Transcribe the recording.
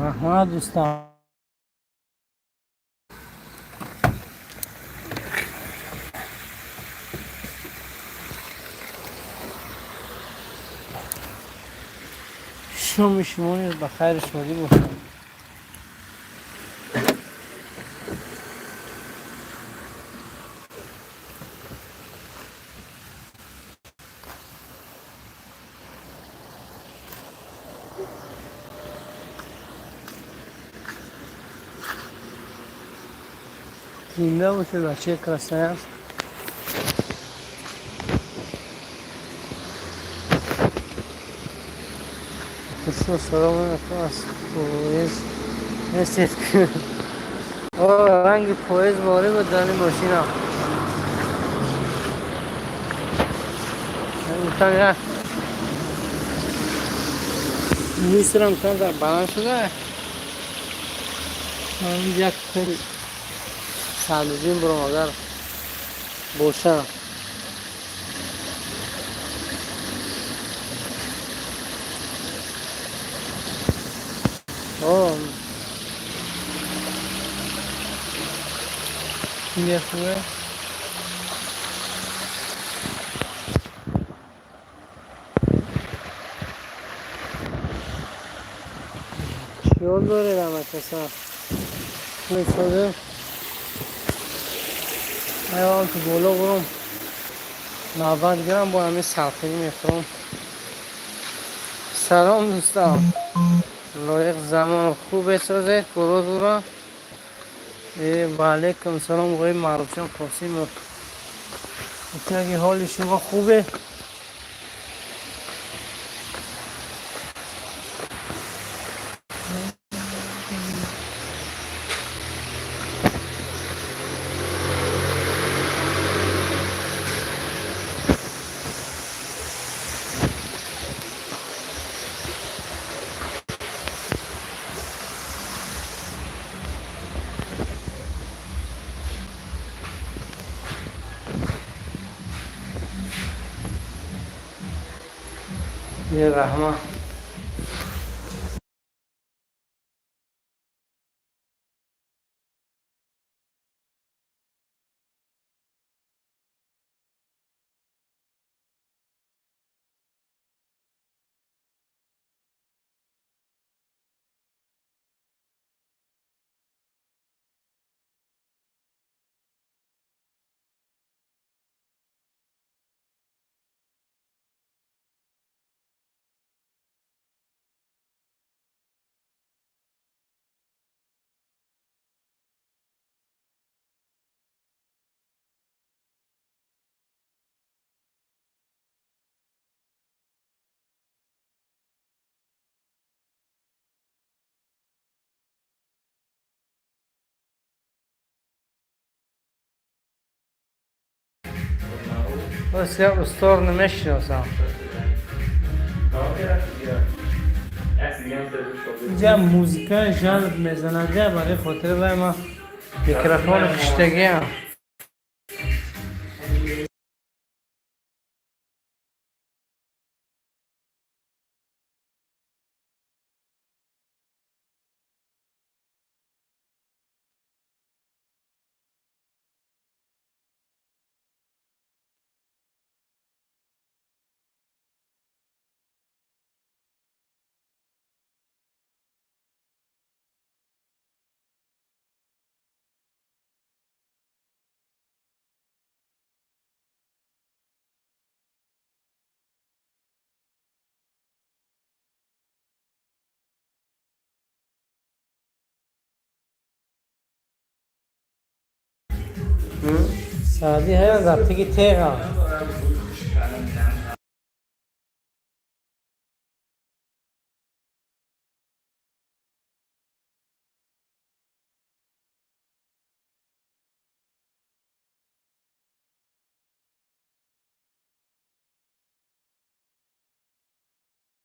Раҳмат, дӯстон. Шоми шумо низ ба хайру шодӣ бошад. Зинда бошед, бачаи Красноярск. Хушро салом аз поезд нестед. О, ранги поезд ворид буд дар ин мошина. Гуфтам, як мусорам камтар баланд шуда, як сабзин бурам, агар боша. О, хубе. Чиёр доред, амакаса? Месозем. Айвам ту боло бурам. 90 грамм бо ҳамин салқинӣ мехӯрам. Салом, дӯстон. Лоиқ замон хуб созед, гурӯҳ. Ва алайкум салом, оғои Маъруфҷон Қосимов. Гуфтаги ҳоли шумо хубе? Раҳмат. Бас я устор намешиносам. Инҷа музыка жалб мезанад, барои хотири вай ман микрофони киштагиам. Сарди ҳая дар теги теға.